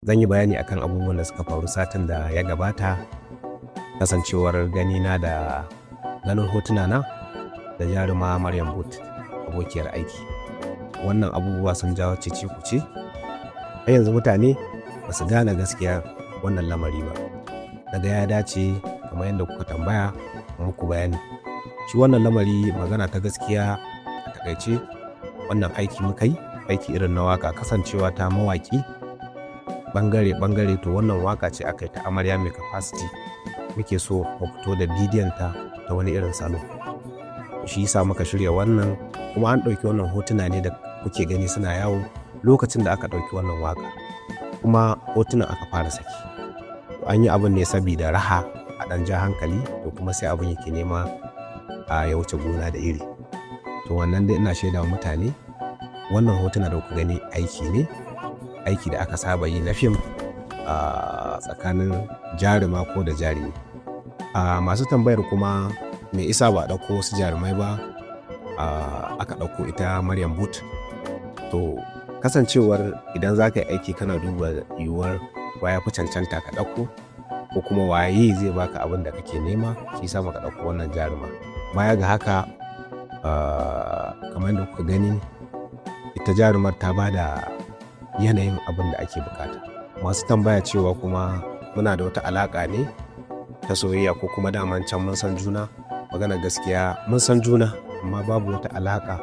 Zan yi bayani akan abubuwan da suka faru satin da ya gabata, kasancewar ganina da ganin hotuna na da jaruma Maryam Booth, abokiyar aiki. Wannan abubuwa sun jawo cece-kuce. Har yanzu mutane ba su gane gaskiyar wannan lamari ba. Naga ya dace kamar yadda kuka tambaya muku bayani. Shi wannan lamari, magana ta gaskiya, a taƙaice wannan aiki muka yi, aiki irin na waƙa, kasancewa ta mawaƙi ɓangare ɓangare. To, wannan waƙa ce aka yi ta Amarya Mai Capacity, muke so mu fito da bidiyon ta ta wani irin salo. Shi yasa muka shirya wannan, kuma an ɗauki wannan hotuna ne da kuke gani suna yawo lokacin da aka ɗauki wannan waƙa, kuma hotunan aka fara saki. An yi abun ne sabida raha, a ɗan ja hankali, to kuma sai abun yake nema a ya wuce gona da iri. To, wannan dai ina shaida wa mutane, wannan hotuna da kuka gani aiki ne, aiki da aka saba yi na fim a tsakanin jaruma ko da jarumi. A masu tambayar kuma me isa ba a ɗauko wasu jarumai ba, aka ɗauko ita Maryam Booth. To, kasancewar idan za ka yi aiki kana duba yiwuwar wa ya fi cancanta ka ɗauko ko kuma waye zai baka abin da kake nema, shi yasa muka ɗauko wannan jaruma. Baya ga haka, kamar yadda kuka gani, ita jarumar ta ba da yanayin abin da ake buƙata. Masu tambaya cewa kuma muna da wata alaƙa ne ta soyayya ko kuma daman can mun san juna, maganar gaskiya mun san juna, amma babu wata alaƙa.